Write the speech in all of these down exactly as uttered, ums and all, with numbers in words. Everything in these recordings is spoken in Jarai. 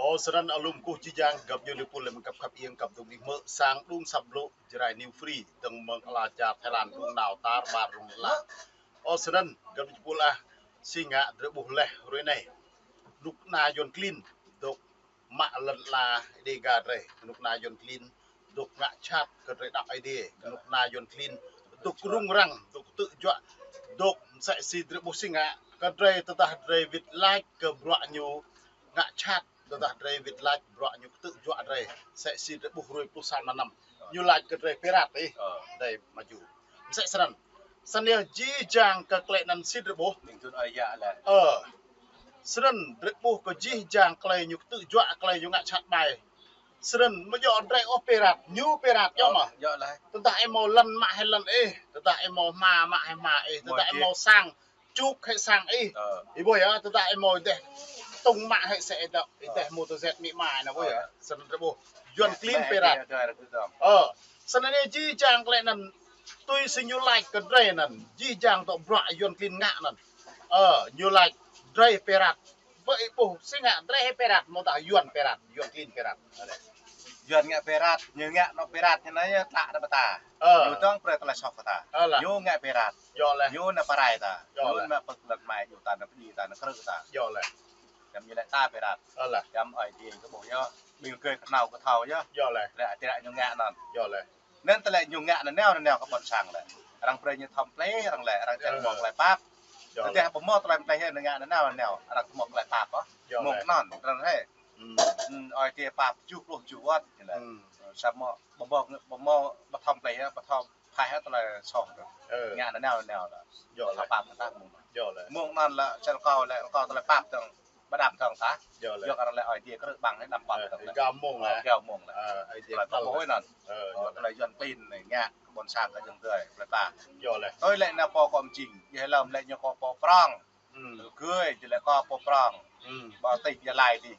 Ơ, snăn alum kơ jih jang găp djuê pul lăm găp khăp iêng găp dŭng ih mơ̆ sang đŭng săp blŭ Jrai New Free dơ̆ng mơ̆ng ala čar Thái Lan đŭng nao tar ƀar rŭng la. Ơ, snăn găp djuê pul ah, si ngă drei ƀuh leh hrơi anai. Rŭk na Yuăn klin dôk mă lăn ala Đêga drei, rŭk na Yuăn klin dôk ngă čhat kơ drei đăo Aê Diê, rŭk na Yuăn klin dôk rŭng răng, dôk tư̆ juă, dôk msĕ si drei ƀuh si ngă, kơ drei tơdah drei wĭt lač kơ bruă ñu ngă čhat, tơdah drei wĭt lač bruă ñu tư̆ juă drei, msĕ si drei ƀuh hrơi pluh sa mlan năm. Ñu lač kơ drei pơrăt ih, drei mă jŭ. Msĕ snăn. Snăn yơh jih jang kơ klei anăn si drei ƀuh. Ơ. Snăn drei ƀuh kơ jih jang klei ñu tư̆ juă, klei ñu ngă čhat ƀai. Snăn mơ̆ djŏ drei ôh pơrăt, ñu pơrăt, djŏ mơ̆? Tơdah ih mâo lăn mă hĕ lăn ih, tơdah ih mâo hma mă hĕ hma ih, tơdah ih mâo sang čuk hĕ sang ih. Ih ƀuh yơh, tơdah ih mâo dêh tŭng mă hĕ sĕ ih dŏ, ih dêh mô tô zet mĭ mai nă ƀuh yơh. Snăn drei ƀuh Yuăn klin pơrăt. Ơ, snăn yơh jih jang klei anăn tui si ñu lač kơ drei anăn, jih jang tŏ bruă Yuăn klin ngă anăn. Ơ, ñu lač drei pơrăt. Bơ ih ƀuh si ngă drei hĕ pơrăt, mơ̆ tah Yuăn pơrăt, Yuăn klin pơrăt. Yuăn ngă pơrăt, ñu ngă nŏ pơrăt, ñu anai yơh tlă đa ƀă ta. Ñu dŏng brei tơlơi soh kơ ta. Ñu ngă pơrăt. Ñu nao pơrai ta. Ñu nao pơk lăn mai ñu ta, nao pơdjai ta, nao krư̆ ta. Čăm ñu lĕ ta pơrăt. Čăm Aê Diê kơ ƀuh yơh, ƀing gơ̆ kơnao kơ thâo yơh. Lĕ tơlơi ñu ngă anăn. Anăn tơlơi ñu ngă nanao nanao kơ ƀôn sang lĕ. Arăng brei ñu thâo plei, arăng lĕ, arăng čang mơ̆ng klei pap. Tơdah ƀu mâo tơlơi plei hĕ ngă nanao nanao, arăng mơ̆ng klei pap ôh. Mơ̆ng anăn, arăng hĕ. Ơ, Aê Diê pap tơjuh pluh tơjuh wơ̆t, ñu lĕ. Samơ̆ ƀu mâo, ƀu mâo, ƀu thâo plei hĕ, ƀu thâo phaih hĕ tơlơi soh. Ngă nanao nanao lĕ. Thâo pap ta mơ̆ng. Mơ̆ng anăn lĕ, čar kâo lĕ, kâo tơlơi pap dơ̆ng, ƀă đăm thơ̆ng ta. Yua kơ arăng lĕ Aê Diê krư̆ ƀăng hĕ đăm pap dơ̆ng. Gao mơ̆ng lĕ. Gao mơ̆ng lĕ. Tơlơi pap ƀuh anăn. Tơlơi Yuăn klin anai ngă kơ ƀôn sang kơ jơ̆ng tơlơi plei pla. Yua lĕ. Tui lĕ nao pô kơ mjing, yơh lăm lĕ ñu kơ pô prŏng. Gơ̆, tơlơi kơ pô prŏng. Ƀă tỉnh Gia Lai dih.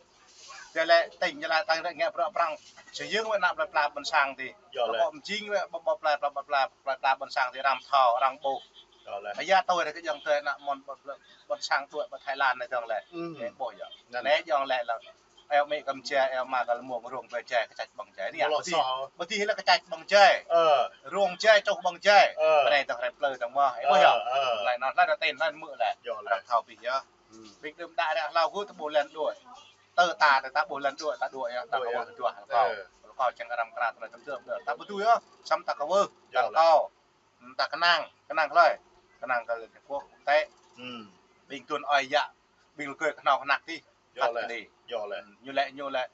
Tơlơi tỉnh Gia Lai ta ngă bruă prŏng. Sơyơ̆ng wơ̆t nao plei pla ƀôn sang dih. Kơ pô mjing wơ̆t ƀă, ƀă plei pla, ƀă plei pla, plei pla ƀôn sang dih arăng thâo, arăng ƀuh. Ơ, yua tui ră kơ jơ̆ng tơlơi nao mơ̆n ƀă, ƀă, ƀôn sang tui ƀă Thái Lan anai dơ̆ng lĕ. Ih ƀuh yơh. Anai jơ̆ng lĕ lăm. Eo mĭ kăm jai, eo ma kăm mông, rông ƀơi jai, kơčăč ƀơ̆ng jai. Anai yơh, ƀu dih, ƀu dih lĕ kơčăč ƀơ̆ng jai. Rông jai, čuh ƀơ̆ng jai. Anai dơ̆ng hrĕp plơi dơ̆ng mơ̆. Ih ƀuh yơh. Klei anăn, klei anăn tơlơi mơ̆ lĕ. Arăng thâo pih yơh. Pih đưm đă ră hlâo gơ̆ ta ƀuh lăn đuaĭ. Tơ ta, tơ ta ƀuh lăn đuaĭ, ta đuaĭ yơh, ta kơ wơ̆t duah. Ơ. Kâo čang arăng krăt, tơlơi tơm tơm, ta ƀu tui yơh, samơ̆ ta kơ wơ̆t, ta kơ, ta kơnang, kơnang hlơi, kơnang kơ lĕ quốc tế. Ƀing tuan ơi yă, ƀing gơ̆ kơnao kơnăk dih, tat kơ dih. Ñu lĕ, ñu lĕ,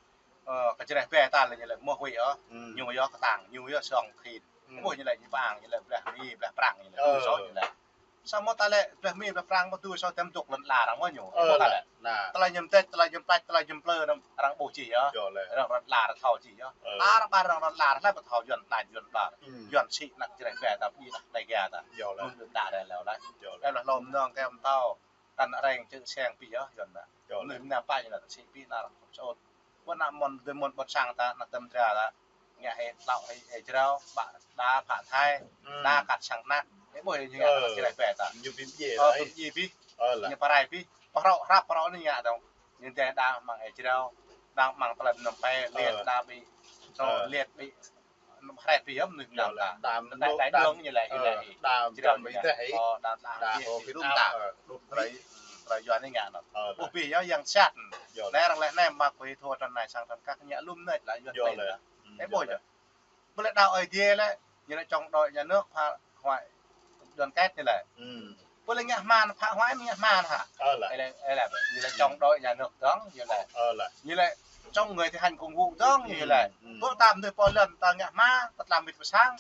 ơ, kơ čreh ƀe ta lĕ ñu lĕ mơ̆ huĭ yơh, ñu yơh kơtang, ñu yơh song khin. Ƀuh ñu lĕ ñu pang, ñu lĕ blah mi, blah prang, ñu lĕ, ơ, ñu lĕ. Samơ̆ ta lĕ blah mi, blah prang, mă tui sô tem dŏ lăn ala arăng mơ̆ ñu. Ơ, ta lĕ. Tơlơi ñu tĕč, tơlơi ñu plač, tơlơi ñu plư, arăng ƀuh čih yơh. Arăng lăn ala arăng thâo čih yơh. Arăng ƀar arăng lăn ala arăng lĕ ƀu thâo Yuăn plač Yuăn ƀar. Yuăn sĭ năk čreh ƀe ta, pơdjai năk Đêga ta. Mơ̆ng đưm đă ră hlâo lĕ. Em lĕ hlâo mơnơ̆ng kem tâo. Kăn arăng čư̆ seng pih yơh, Yuăn ƀă. Mơnuih mơnam pă ñu lĕ ta sĭ pih năr sôt. Ƀu nao mơ̆n, dơi mơ̆n ƀôn sang ta, nao tơm dra ta. Ngă hĕ tlâo hĕ, hĕ jrao, ƀă đa phă thai, đa kăt sang năk. Ih ƀuh ñu ngă ta čreh ƀe ta. Ñu pih pơdjai. Ơ, pih pơdjai pih. Ñu pơrai pih. Pơhrŏ, hrăp pơhrŏ anai ngă dơ̆ng. Ñu dêh đa mơ̆ng hĕ jrao, đa mơ̆ng tơlơi mơnam pĕ, liet đa ƀĭ. Sô liet ƀĭ. Nŏ hrĕp pih yơh mơnuih mơnam ta. Đa đai đơ̆ng ñu lĕ, ih lĕ. Đa jrao ñu lĕ. Ơ, đa đa đa pih pih lŭm ta. Tơlơi, tơlơi Yuăn anai ngă nŏ. Ơ, ƀuh pih yơh yang sat. Anai arăng lĕ anai mă kơ hĭ thua trăn anai sang trăn kăk ngă lŭm anai lĕ Yuăn tĕn lĕ. Ih ƀuh yơh. Ƀu lĕ đaŏ Aê Diê lĕ, ñu lĕ chống đối nhà nước phá hoại đoàn kết ñu lĕ. Ƀu lĕ ngă hma nă phá hoại, ngă hma nă hă. Ơ lĕ. Ih lĕ, ih lĕ, ñu lĕ chống đối nhà nước dơ̆ng, ñu lĕ. Ơ lĕ. Ñu lĕ chống người thi hành công vụ dơ̆ng, ñu lĕ. Ƀu tam dơi pô lŏn ta ngă hma, ta tlam mĭt pơsang.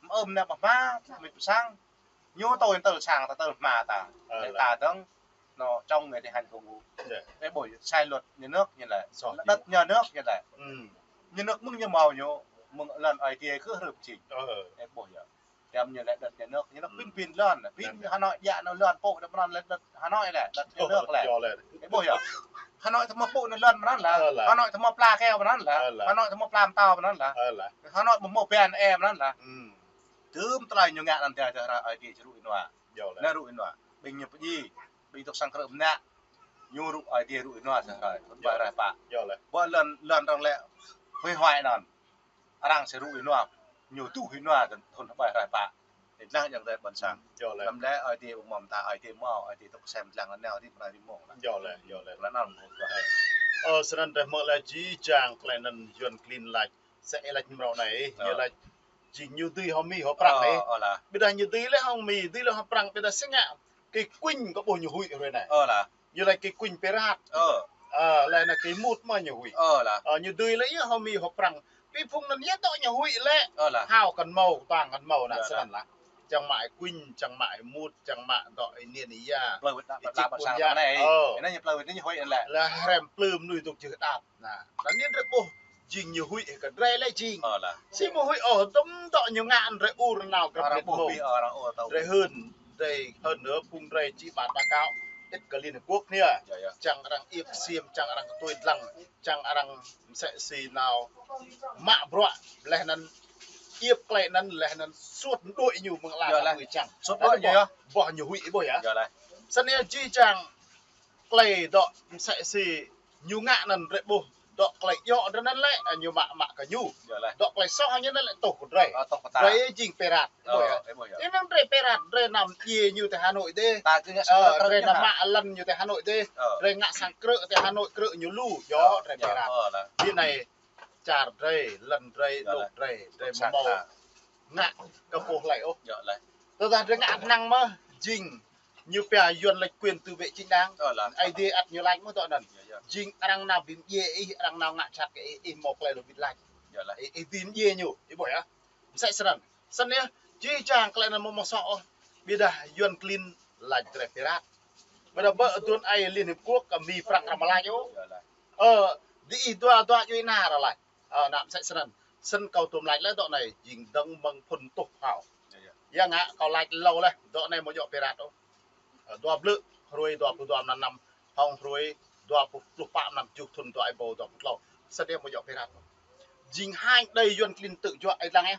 Mơ̆ ưm nă pơhma, tlam mĭt pơsang. Ñu tui tơl sang ta tơl hma ta. Ơ lĕ. Ta dơ̆ng, nŏ chống người thi hành công vụ. Ih ƀuh, sai luật nhà nước ñu lĕ. Đất nhà nước ñu lĕ. Nhà nước mơ̆ng ñu mâo ñu, mơ̆ng lŏn Aê Diê kơ hrưp čih. Ih ƀuh yơh. Tem ñu lĕ đất nhà nước, ñu lĕ pin pin lŏn, pin Hà Nội djă nao lŏn pô đa mơnăn lĕ đất Hà Nội lĕ, đất nhà nước lĕ. Ih ƀuh yơh. Hà Nội ta mâo pô nao lŏn mơnăn lĕ. Hà Nội ta mâo pla keo mơnăn lĕ. Hà Nội ta mâo pla mtao mơnăn lĕ. Hà Nội mâo ban e mơnăn lĕ. Tơm tơlơi ñu ngă anăn dêh dêh ră Aê Diê či rŭ ih nua. Anai rŭ ih nua. Ƀing ñu pơdjai, ƀing tŏk sang krư̆ mơnă. Ñu rŭ Ơi Adai rŭ ih nua sa hrơi, thun ƀai hrơi pă. Yơh lĕ. Ƀơi lŏn, lŏn arăng lĕ, huĭ huai anŭn. Arăng sĭ rŭ ih nua, ñu tŭ ih nua, thun ƀai hrơi pă. Ih năng yang tơi ƀôn sang. Yơh lĕ. Lăm lĕ Ơi Adai ƀu mơ̆ mơta, Ơi Adai mơ̆, Ơi Adai tŭk sem lăng anŭn, Ơi Adai pơnai rĭm mông. Yơh lĕ, yơh lĕ. Lăn anŭn mơ̆. Ơ, snăn drei hmư̆ lĕ jih jang klei anŭn Yuăn klin lač. Sa ih lač mrâo anai, ñu lač jing ñu dưi hŏng mi hŏng prăng anai. Ơ, ơ lah. Ƀiădah ñu dưi lĕ hŏng mi, dưi lĕ hŏng prăng, ƀiădah si ngă kơ kuñ kơ ƀuh ñu huĭ hrơi anai. Ơ lah. Ñu lač kơ kuñ pơrat. Ơ. Ơ, lĕ anai kơ mŭt mơ̆ ñu huĭ. Ơ lah. Ơ, ñu dưi lĕ yơh hŏng mi hŏng prăng. Bi phung anŭn yơh dŏ ñu huĭ lĕ. Ơ lah. Hao kăn mâo, tuang kăn mâo anŭn. Yơh lah. Snăn lah. Čang mă kuñ, čang mă mŭt, čang mă dŏ ih niên ih ya. Plơi wĭt đa, ih plơi čik ƀôn sang anai. Ơ. Anai ñu plơi wĭt anai ñu huĭ anŭn lĕ. Lah hrăm plư mnuih dŏ jưh đăp. Anŭn. Anŭn anai drei ƀuh jing ñu huĭ kơ drei lĕ jing. Ơ lah. Si mơ̆ huĭ ôh, tơm dŏ ñu ngă drei ur nao grăp mnĭt mông. Arăng ƀuh bi, ơ, arăng ur tơl. Drei hưn, drei hưn ơ phung drei či ƀan báo cáo. Ĭt kơ Liên Hợp Quốc anai. Yơh, yơh. Čang arăng iĕp ksiêm, čang arăng kơtui dlăng, čang arăng msĕ si nao mă bruă, leh anŭn iĕp klei anŭn, leh anŭn suôt đuaĭ ñu mơ̆ng ala. Yơh lĕ. Mơ̆ng čang. Suôt đuaĭ ñu yơh. Ƀuh ñu huĭ ƀuh yơh. Yơh lĕ. Snăn yơh jih jang klei dŏ msĕ si ñu ngă anŭn drei ƀuh dŏ klei djŏ drei anŭn lĕ, ñu mă, mă kơ ñu. Yơh lĕ. Dŏ klei soh ñu anŭn lĕ tuh kơ drei. Ơ, tuh kơ ta. Drei jing pơrat. Ơ, ƀuh yơh. Ơ, ƀuh yơh. Ih năng drei pơrat, drei năm djiê ñu tơ Hà Nội dih. Ta kơ ngă. Ơ, drei năm mă lăn ñu tơ Hà Nội dih. Ơ. Drei ngă sang krư̆ tơ Hà Nội krư̆ ñu lu, djŏ drei pơrat. Ơ, lah. Bi anai čar drei, lăn drei, yơh lĕ. Lŏk drei, drei mơ̆ mâo ngă kơ pô hlơi ôh. Yơh lĕ. Tơdah drei ngă năng mơ̆ jing ñu pia Yuăn lač quyền tự vệ chính đáng. Ơ lah. Ơi Adai ăt ñu lač mơ̆ dŏ anŭn. Yơh, yơh. Jing arăng nao bi mdjiê ih, arăng nao ngă jhat kơ ih, ih mâo klei lu wĭt lač. Yơh lah. Ih, ih bi mdjiê ñu, ih ƀuh yơh. Msĕ snăn. Snăn yơh, jih jang klei anŭn mơ̆ mơ̆ soh ôh. Ƀiădah Yuăn klin lač drei pơrat. Ƀiădah ƀơi aduôn ai Liên Hợp Quốc kơ mi prăng arăng mơ̆ lač ôh. Yơh lah. Ơ, diih dua dua djuai ana arăng lač. Ơ, anăm msĕ snăn. Snăn kâo tŭm lač lĕ dŏ anai, jing dơ̆ng mơ̆ng phŭn tuh hao. Yơh, yơh. Yang ngă kâo lač êlâo leh, dŏ anai mơ̆ djŏ pơrat ôh. Ơ, dua blư̆, hruê dua pluh dua mlan năm, hŏng hruê dua pluh pă mlan kjuh thŭn dua êbâo dua pluh klâo. Snăn yơh mơ̆ djŏ pơrat ôh. Jing hăng đei Yuăn klin tŭ juă ih lăng yơh.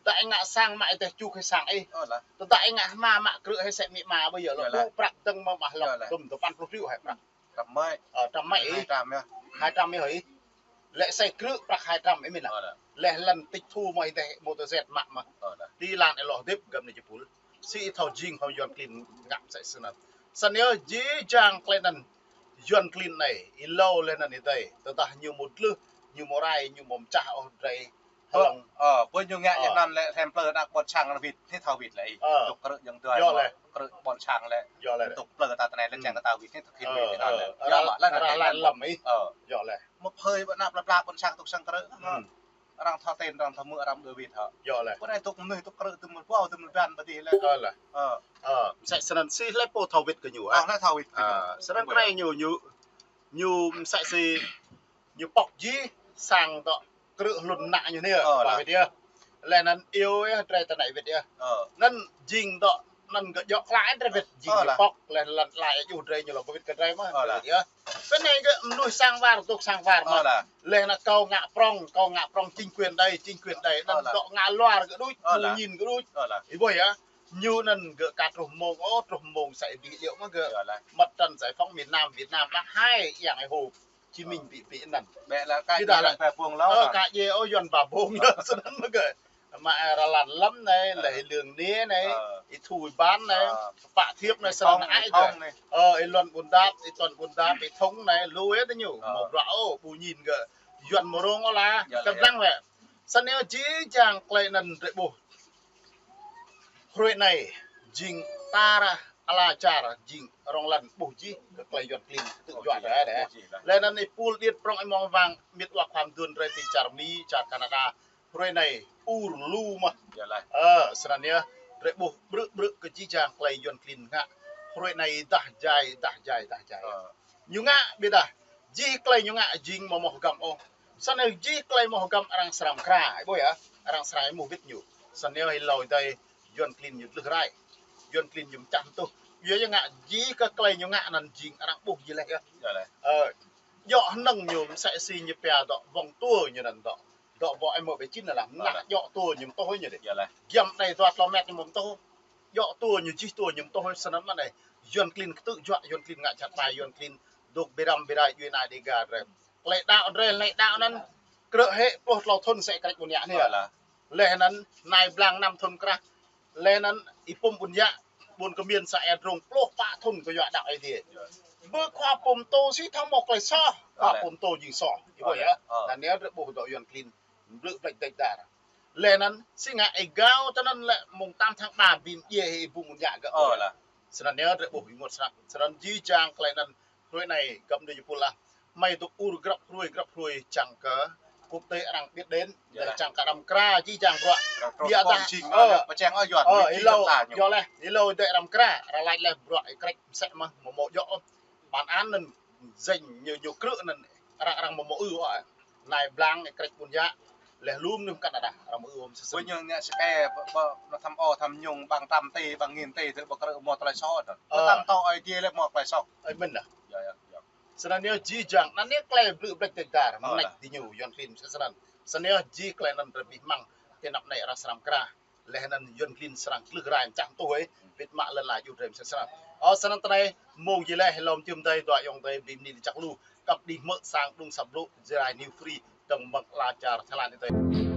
Tơdah ih ngă sang mă ih teh čuk hĭ sang ih. Ơ lah. Tơdah ih ngă hma mă krư̆ hĭ sĕ amĭ ama ƀơi yơh. Yơh lah. Lu prăk dơ̆ng mơ̆ mă lŏk. Yơh lah. Tŭm dua păn pluh triệu hĭ prăk. Trăm mơi. Ơ, trăm mơi ih. Hai trăm yơh. Hai trăm ih hĭ. Lĕ sa krư̆ prăk hai trăm ih mĭn lah. Ơ lah. Leh lăn tịch thu mơ̆ ih teh mô tô jet mă mơ̆. Ơ lah. Ti lan ih lŏ hơdip găm anai jơpul. Si ih thâo jing hŏng Yuăn klin ngă msĕ snăn. Snăn yơh jih jang klei anŭn Yuăn klin anai, êlâo leh anŭn ih tơi. Tơdah ñu mŭt lưh, ñu mơ̆ rai, ñu mơ̆ mčah ôh drei. Ơ, hlŏng. Ơ, ƀơi ñu ngă. Ơ. Ñu anŭn lĕ hrăm plư đa ƀôn sang anŭn wĭt, ih thâo wĭt lĕ ih. Ơ. Dŏ krư̆ yang dua. Yơh lĕ. Krư̆ ƀôn sang lĕ. Yơh lĕ. Dŏ plư ta tơnai lĕ. Ơ. Čang kơ ta wĭt, ih thâo khĭn wĭt anŭn lĕ. Ơ. Yơh, arăng, arăng lăm ih. Ơ. Yơh lĕ. Mă phơi ƀơi anăp plă plă ƀôn sang tŭk sang krư̆. Arăng thâo tên, arăng thâo mơ̆, arăng đơ wĭt hă. Yơh lĕ. Ƀơi anai tŭk mnuih tŭk krư̆ tŭm mơ̆ ƀâo tŭm mơ̆ ƀan ƀơi tih lĕ. Ơ lĕ. Ơ. Ơ, msĕ snăn si hlei pô thâo wĭt kơ ñu, ơ. Ơ, hlei thâo wĭt kơ ñu. Ơ, snăn krei ñu, ñu, ñu msĕ si ñu pŏk jih sang dŏ krư̆ hlŭn mơnă ñu anai. Ơ, ƀă lah. Wĭt yơh. Leh anŭn iâu yơh drei tơ anai wĭt yơh. Ơ. Anŭn jing dŏ, anŭn gơ̆ djŏ klă drei wĭt jing. Ơ, ñu lah. Pŏk leh lăn lai yơh drei ñu lŏ wĭt kơ drei mơ̆. Ơ, lah. Wĭt yơh. Pơ anai gơ̆ mnuih sang war, dŏ sang war mơ̆. Ơ, lah. Leh anŭn kâo ngă prŏng, kâo ngă prŏng chính quyền đây, chính quyền đây. Ơ, lah. Anŭn dŏ ngă luar gơ̆ đuč, ơ, lah, ñu ngă gơ̆ đuč. Ơ, lah. Ih ƀuh yơh. Ñu anŭn gơ̆ ka truh mông, ơ, truh mông sa ih dih điêu mơ̆ gơ̆. Ơ, lah. Mặt trận giải phóng miền Nam Việt Nam bác hai yang ih hô. Chí Minh ƀĭ ƀĭ anŭn. Ƀĕ lah ka djai lah. Ơ, ka djai, ơ, Yuăn ba bông yơh, snăn mơ̆ gơ̆. Mă, ơ, rơlan lăm anai, ơ, leh ih lương anai, ơ, ih thu ih ban anai, ơ, pă thiếp anai, ih snăn thong, ai ih thong gơ̆ anai. Ơ, ih lŏn Ƀuôn Dap, ih tuan Ƀuôn Dap, ih thong anai, lu yơh tơ ñu. Ơ. Mơ̆ bruă, ơ, ƀu ñin gơ̆. Yuăn mơ̆ rông ôh lah, yơh, kơdlăng wĕ. Snăn yơh jih jang klei anŭn drei ƀuh. Hruê anai, jing tar ala čar, jing rŏng lăn ƀuh jih kơ klei Yuăn klin tŭ juă đeh đeh. Ƀuh jih lah. Leh anŭn ih pul điêt prŏng ih mơ̆ng wang, mĭt wa khua mduôn drei ti čar Mi, čar Canada. Hruê anai, ur lu mơ̆. Yơh lah. Ơ, snăn yơh, drei ƀuh brư̆ brư̆ kơ jih jang klei Yuăn klin ngă. Hruê anai dah jai, dah jai, dah jai. Ơ. Ñu ngă ƀiădah, jih klei ñu ngă jing mơ̆ mơ̆ hơgăm ôh. Snăn yơh jih klei mơ̆ hơgăm arăng srăng mkra, ih ƀuh yơh, arăng srăng ih mŭt wĭt ñu. Snăn yơh ih lŏ ih tơi Yuăn klin ñu dlưh rai. Yuăn klin ñu mčah mtuh. Yua yơh ngă jih kơ klei ñu ngă anŭn jing arăng ƀuh jih leh yơh. Yơh leh. Ơ, djŏ hnơ̆ng ñu msĕ si ñu pia dŏ wŏng tua ñu anŭn dŏ. Dŏ ƀô̆ ih mơ̆ ƀĕ čin lah, mơnă djŏ tua ñu mtuh ñu dih. Yơh leh. Giăm anai dua kilômet ñu mtuh. Djŏ tua ñu jih tua ñu mtuh snăn mơ̆ anai. Yuăn klin ktư̆ juă, Yuăn klin ngă jhat ƀai, Yuăn klin dŏ bơrăm bơrai djuai ania Dêga drei. Klei đaŏ drei, klei đaŏ anŭn krư̆ hĭ pluh klâo thŭn sĕ krĕč ƀun yă anai. Ơ, lah. Laih anŭn nai blang năm thŭn krah. Laih anŭn Y Pum Ƀun Yă, ƀun kơ min sa e drông pluh pă thŭn kơ yua đaŏ Aê Diê. Bơ khua pơtô sĭt thâo mơ̆ klei soh, khua pơtô jing soh. Ơ, lah. Ơ. Anŭn yơh drei ƀuh dŏ Yuăn klin blư̆ blĕč dêč dar. Laih anŭn, si ngă êgao tơ anŭn lĕ mơ̆ng tám tháng ba bim djai hĭ Y Pum Ƀun Yă gơ̆. Ơ, lah. Snăn yơh drei ƀuh ƀing mŭt snăk. Snăn jih jang klei anŭn hruê anai găp djuai pul lah. Hmei dŏ ur grăp hruê, grăp hruê čang kơ quốc tế arăng biết đến. Ơ, lah. Čang kơ đăm kra jih jang bruă. Ƀiădah, ơ, pơčeng ơ Yuăn, ơ, ih hlâo, yơh lah, ih hlâo dêh đăm kra, arăng laĭ laih bruă ih krĕč mơsĕ mơ̆, mơ̆ mơ̆ djŏ. Bản án anŭn jing ñu, ñu krư̆ anŭn arăng, arăng mơ̆ mơ̆ ư ôh. Nai blang ih krĕč ƀun yă, laih lŏm ñu kăn đa đa, arăng mơ̆ ư ôh mơsĕ. Ƀu ñu ngă sơkai, ƀơ, ƀơ, ñu thăm ôh, thăm ñu ƀăng trăm tê, ƀăng nghìn tê, tơl ƀu krư̆ mơ̆ klei soh đôč. Ơ. Tăm tŏ Aê Diê lĕ mơ̆ klei soh. Ơ, mơ̆n lah. Yơh, yơh, yơh. Snăn yơh jih jang, anăn yơh klei blư̆ blĕč dêč dar, ơ, mơneč lah. Diñu Yuăn klin mơsĕ snăn. Snăn yơh jih klei anŭn drei ƀuh mơ̆ng, tơ anăp anai arăng srăng kra. Laih anŭn Yuăn klin srăng tlưh rai mơčah tuh, wĭt mă lŏn ala djuai drei mơsĕ snăn. Ơ, snăn tơ anai, mơ̆ng jih laih, lŏm jum dai, dua ayŏng adơi, bim ni jăk lu, kăp đih mơ̆ sang đŭng săp blŭ, Jrai New Free, dơ̆ng mơ̆ng ala čar Thái Lan adơi.